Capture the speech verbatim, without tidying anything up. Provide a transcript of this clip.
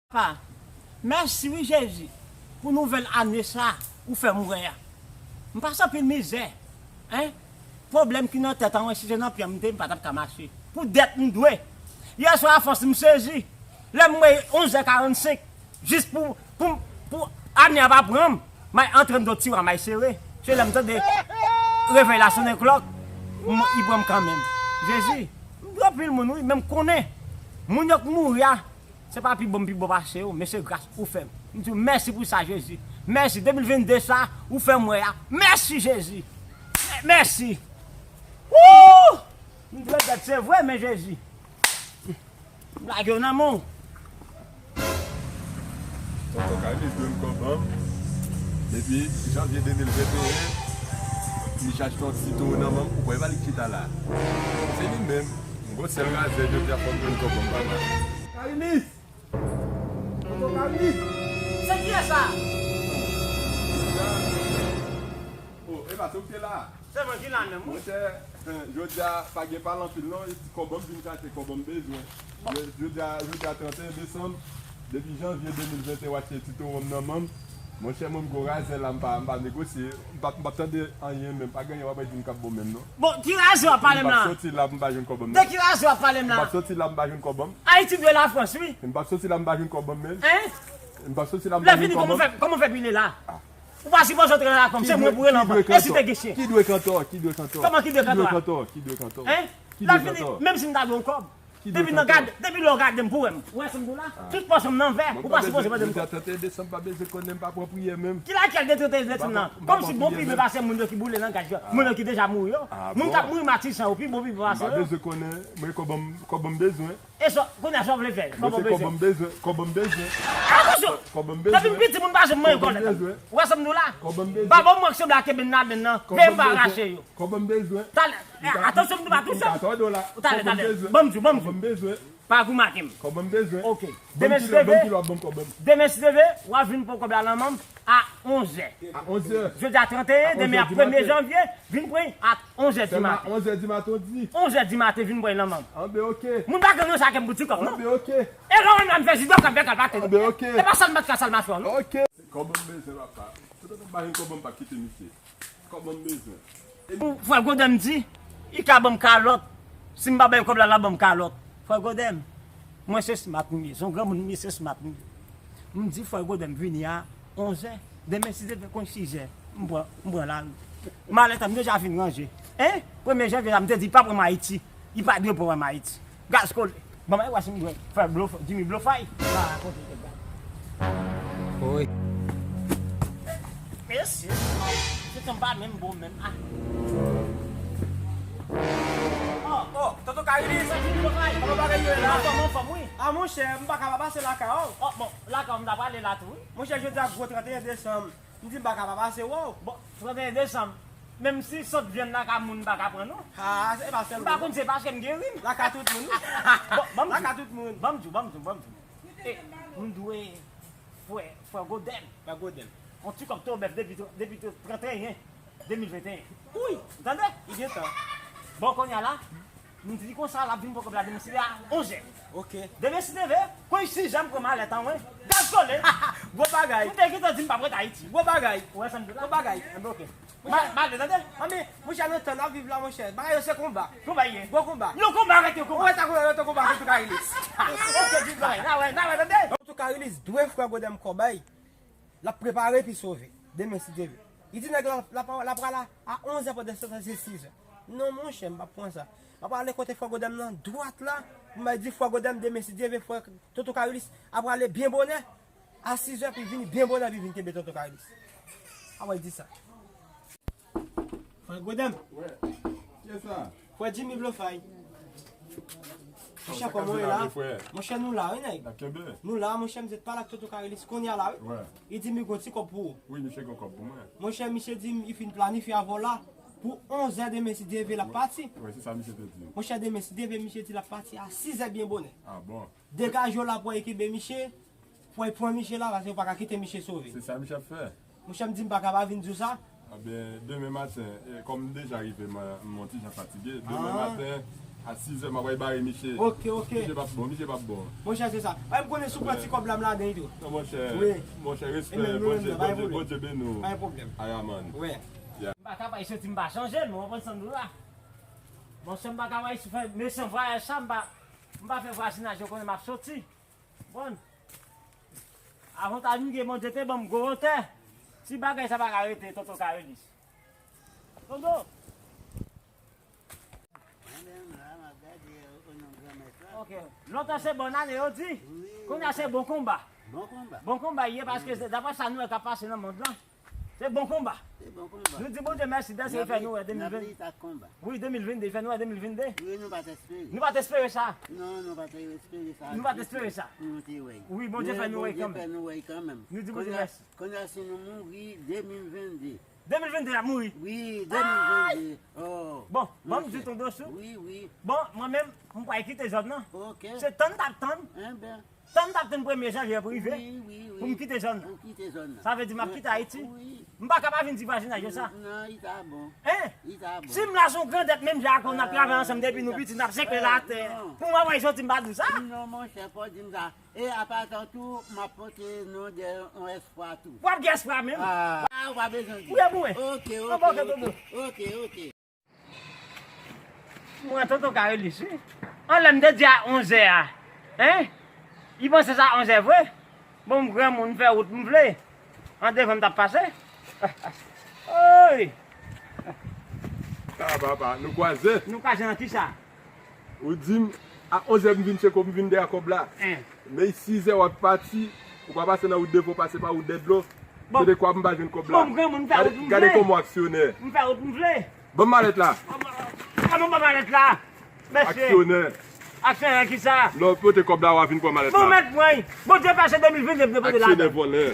Papa, mèsi wi Jezi pou nouvèl ane sa ou fè m wè a. M pase anpil mizè, en. Pwoblèm ki nan tèt an mwen, si se nan pye m te, m pa t ap ka mache. Pou dèt m dwe. Yè swa a fòs m sezi. Lè m wè onz è karannsenk, jis pou, pou, pou ane a pa pran m, m al antre anndan tiwa, m al sere. Se lè m tande revèy la sonnen klòk, m, li pran m kanmenm. Jezi, m dwe anpil moun wi, men m konnen moun yo k mouri a, se pa pi bon m pi bon pase yo, men se gras ou fè m. M di w mèsi pou sa, Jezi. Mèsi, de mil vennde sa, ou fè m wè a. Mèsi, Jezi. Mèsi. Woo! M dwe dèt, se vre, men Jezi. M lage w nan men w. Tonton Carlis dwe m kòb an m. Depi janvye de mil venteyen, li chache yon ti towo nan men m. Ou kwè pa li k chita la? Se li menm. M gon sèl razè jodi a, fò m jwenn kòb an m, papa. Carlis! Tonton Carlis! Se kiyès sa? Oh, e pa se ou k te la? Se mwen ki la menm, wi. Monchè, jodi a pa gen pale anpil non, e ti kòb an m vin chache, kòb an m bezwen. Jodi a, jodi a trannteyen desanm, depi janvye de mil venteyen w achte ti towo m nan men m. Monchè, mwen m gon razè la, m pa, m pa negosye, m p ap, m p ap tande anyen menm, pa gen anyen w ap di m k ap bon menm non. Bon, ki razè w ap pale m la? M p ap soti la pou m pa jwenn kòb an m non. De ki razè w ap pale m la? M p ap soti la pou m pa jwenn kòb an m. Ayiti dwe Lafrans, wi. M p ap soti la pou m pa jwenn kòb an m menm. Hein? M p ap soti la pou m pa jwenn kòb an m. Lè fini, kòman w fè, kòman w fè pou rele la? Ah. Ou pa sipoze antre la fanm, se mwen pou rele anvan. E si te gen chen? Ki dwe kantò? Ki dwe kantò? Kòman ki dwe kantò a? Ki dwe kantò? Ki dwe kantò? Hein? Ki dwe kantò? Menm si m ta dwe yon kòb. Depi nan gad, depi lè w gade m pou wè m. Ou wè sa m di w la? Tout pòch m nan vè, ou pa sipoze mande m kòb. Trannteyen desanm pa bezwen konnen m pa pran priyè menm. Ki lakèl de trannteyen desanm nan? Kòmsi bon pi byen pase moun yo ki boule nan gaz yo, moun yo ki deja mouri yo. Moun k ap mouri matisan yo pi bon pi byen pase yo. M pa bezwen konnen, mwen kòb an m, kòb an m bezwen. E sa, kounye a sa w vle fè? Kòb an bezwen. Kòb an bezwen, kòb an bezwen. Atansyon! Kòb an bezwen. Depi m piti, moun pa janm mande kòb. Ou wè sa m di w la? Kòb an bezwen. Bab mwen k sanble ak ebèn nan, ebèn nan. Veye m pa rache yo. Kòb an bezwen. Talè, atansyon, m di w pa touche m. M ka tòde w la. Talè, talè. Ban m di w, ban m di w. Kòb an bezwen. Pa goumen ak m. Kòb an bezwen. Ok. Demen si Dye vle, demen si Dye vle, w ap vin pran kòb an. A onzè. A onzè. Jodi a trannteyen, demen a premye janvye, vin pran a onzè di maten. Sèlman onzè di maten w di? Onzè di maten, vin pran nan men m. Anben, ok. Moun pa gen nan sa ke m pou ti kòb, non? Anben, ok. E lè w wè m la, m fè zidòk, m ap fè kalpate. Anben, ok. E pa sa l mat ka sa l mat fè, non? Ok. Kòb an m bezwen, papa. Toutotan m pa jwenn kòb an m, m p ap kite misye. Kòb an m bezwen. Pou frè Godèm di, li ka ban m kalòt, si m pa bay kòb la, l ap ban m kalòt. Frè Godèm, mwen se smat m ye, se yon granmoun m ye, se smat m ye. M di frè Godèm vini a onzè, demen si Dye vle konn sizè, m pran, m pran lari. Malèt an m deja fin ranje. En, premye janvye la, m te di pa pran m Ayiti, li pa dwe pran m Ayiti. Gaz kole. Bon, mwen wè si m dwe fè blof, Jimmy Blofay. Pa rakonte kèk bagay. Wi. Mesye, se tann pa menm bon menm. Ah. Oh, oh, tonton Karilis. Jimmy Blofay. Kòman bagay yo ye la? Anfòm, anfòm, wi. Ah, monchè, m pa ka pa pase lakay ou. Oh, bon, lakay ou m ta prale la tou, wi. Monchè, jodi a gwo trannteyen desanm. M di m pa ka pa pase wè w. Bon, trannteyen desanm. Menm si sant vyann lakay moun pa ka pran non. Ha, se pa sèl ou non. M pa konn se paske m gen rim. Lakay tout moun wi. Bon, ban m di w. Lakay tout moun. Ban m di w, ban m di w, ban m di w. E, m dwe frè, frè Godèm. Frè Godèm. Yon ti kòb tobèf depi, depi trannteyen de mil venteyen. Wi. Ou tande? Li gen tan. Bon, kounye a la, m di konsa, l ap vin pran kòb la demen si Dye a onzè. Ok. Demen si Dye vle, konn sizè m pran malèt an mwen. Gaz kole. Gwo bagay. M te gentan di m p ap ret Ayiti. Gwo bagay. Ou wè sa m di la? Gwo bagay. Enben, ok. M ale, tande? Manmi, monchè, nan tan n ap viv la, monchè. Bagay yo se konba. Konba ye. Gwo konba. Yon konba rete yon konba. Ou wè sa konba rete yon konba, tonton Karilis. Ok, di bagay. N a wè, n a wè, tande? Tonton Karilis dwe frè Godèm kòb a l. L ap prepare epi sove. Demen, si Dye vle. Li di nèg la, l ap, l ap prale a onzè pandan se tan se sizè. Non, monchè, m p ap pran sa. M ap prale kote frè Godèm nan, dwat la. M ap di frè Godèm, demen, si Dye vle, frè tonton Karilis ap prale byen bonè. A sizè, pou l vini byen bonè, pou l vin kenbe tonton Karilis. A w di sa. Frè Godèm. Wè. Kiyès sa? Frè Jimmy Blofay. Monchè, kòman w ye la? Monchè, nou la, wi, nèg. Nou la, monchè, m te pale ak tonton Karilis kounye a la, wi. Li di m li gon ti kòb pou ou. Wi, misye gon kòb pou mwen. Monchè, misye di m li fin planifye avè w la. Pou onzè demen, si Dye vle, l ap pati. Wi, se sa misye te di m. Monchè, demen, si Dye vle, misye di l ap pati a sizè byen bonè. Ah bon? Degaje w la pou w al kenbe misye. Fò w pran misye la, paske w pa ka kite misye sove. Se sa misye ap fè. Monchè, m di m pa ka pa vin di w sa. Enben, demen maten, e, kòm m deja rive, m, m yon ti jan fatige. Demen maten, A sizè, m ap al bare misye. Ok, ok. Misye p ap bon, misye p ap bon. Monchè, se sa. Ay, m konnen si w pran ti kòb la, m ladan tou. Non, monchè. Wi. Monchè, respè, Bondye, Bondye, Bondye beni w. Pa gen pwoblèm. Ayaman. Wi. M pa ka bay soti, m pa chanje, m konprann sa m di w la. Monchè, m pa ka bay soti, fè mechan vwayaj sa, m pa, m pa fè vwazinaj yo konnen m ap soti. Bon. Avantaj m gen, Bondye te ban m gwo wotè. Ti bagay sa pa ka rete, Tonton Karelis. Tonton. Ok. Lontan se bòn ane yo di. Kounye a se bon konba. Bon konba. Bon konba ye, paske se daprè sa nou wè k ap pase nan mond lan. Se bon konba. Se bon konba. Nou di Bondye mèsi dèske l fè nou wè de mil ven. Wi, de mil vennde, fè nou wè de mil vennde. Wi, nou pa t espere. Nou pa t espere sa. Non, nou pa t espere sa. Nou pa t espere sa. Nou te wè. Wi, Bondye fè nou wè kanmenm. Nou di Bondye mèsi. Kounye a si nou mouri de mil vennde. De mil vennde ap mouri. Wi, de mil vennde. Oh. Bon, ban m di Tonton Sou. Wi, wi. Bon, mwen menm, m pral kite zòn nan. Ok. Se tann t ap tann. Enben. Tann t ap tann premye janvye pou rive. Wi, wi, wi. Pou m kite zòn nan. Pou kite zòn nan. Sa vle di m ap kite Ayiti. Wi. M pa ka pa vin di vwazinaj yo sa. Non, li ta bon. Hein? Li ta bon. Si m la se yon grandèt menm jan ak ou, n ap travay ansanm depi nou piti, n ap sekle la atè. Non. Pou mwen, mwen soti m pa di w sa. Non, monchè, fò w di m sa. E apatan tou, m ap pote non de yon espwa tou. W ap gen espwa menm? Ah, ou pa bezwen di. Ou ye pou mwen? Ok, ok, ok. Ok, ok. Mwen, Tonton Karelis, wi. Anlè m te di a onzè a. Hein? Li panse sa onzè vre? Bon, m granmoun, m fè wout m vle. An devan m t ap pase. Oy! Ah, papa, nou kwaze. Nou kwaze nan kisa? Ou di m, a onzè m vin tcheke w, m vin dèyè kòb la. Hein. Men sizè w ap pati, ou pa pase nan wout devan, w pase pa wout dèdlo. Bon. Se de kwa m pa jwenn kòb la. Bon, m granmoun, m fè wout m vle. Gade kòman w aksyonè. M fè wout m vle. Ban m malèt la. Ban m malèt la. Mesye. Aksyonè. Aksyonè kisa? Lè w pote kòb la, w a vin pran malèt la. Bon, mèt mwen. Bondye fè se de mil vennde m te pote la. Aksyonè vòlè.